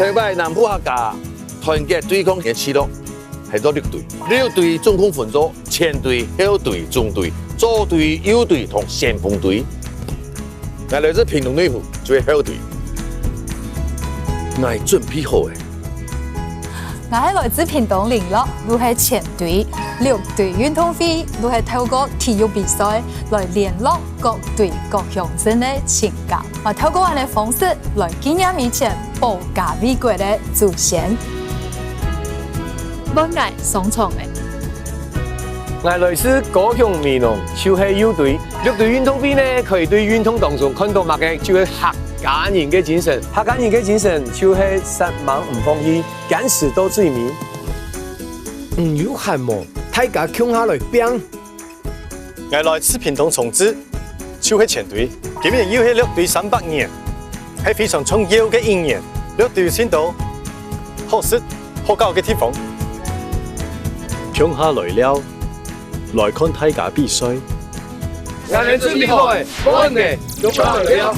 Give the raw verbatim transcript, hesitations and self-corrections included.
這擺南部客家團結對抗个序列係做六隊，六隊總共分做前隊、後隊、中隊、左隊、右隊同先鋒隊。𠊎來自屏東內埔，就係後隊。𠊎準備好了。𠊎係來自屏東麟洛，就係前隊。六隊運動會就係透過體育比賽來聯絡各隊各鄉鎮个情感，啊，透過恁樣方式來紀念以前保家衛國个祖先。問𠊎上場了。 𠊎來自高雄美濃，就係右隊。六隊運動會呢，可以對運動當中看到麼个，就係客家人个精神。客家人个精神就係煞猛毋放棄，堅持到最尾。你有閒無？大家共下來拚！𠊎來自屏東崇智，就係前隊。今年又係六隊三百年，係非常重要个一年。六隊有盡多好食、好搞个地方。共下來尞，來看大家比賽。𠊎等準備好了，無問題，共下來尞。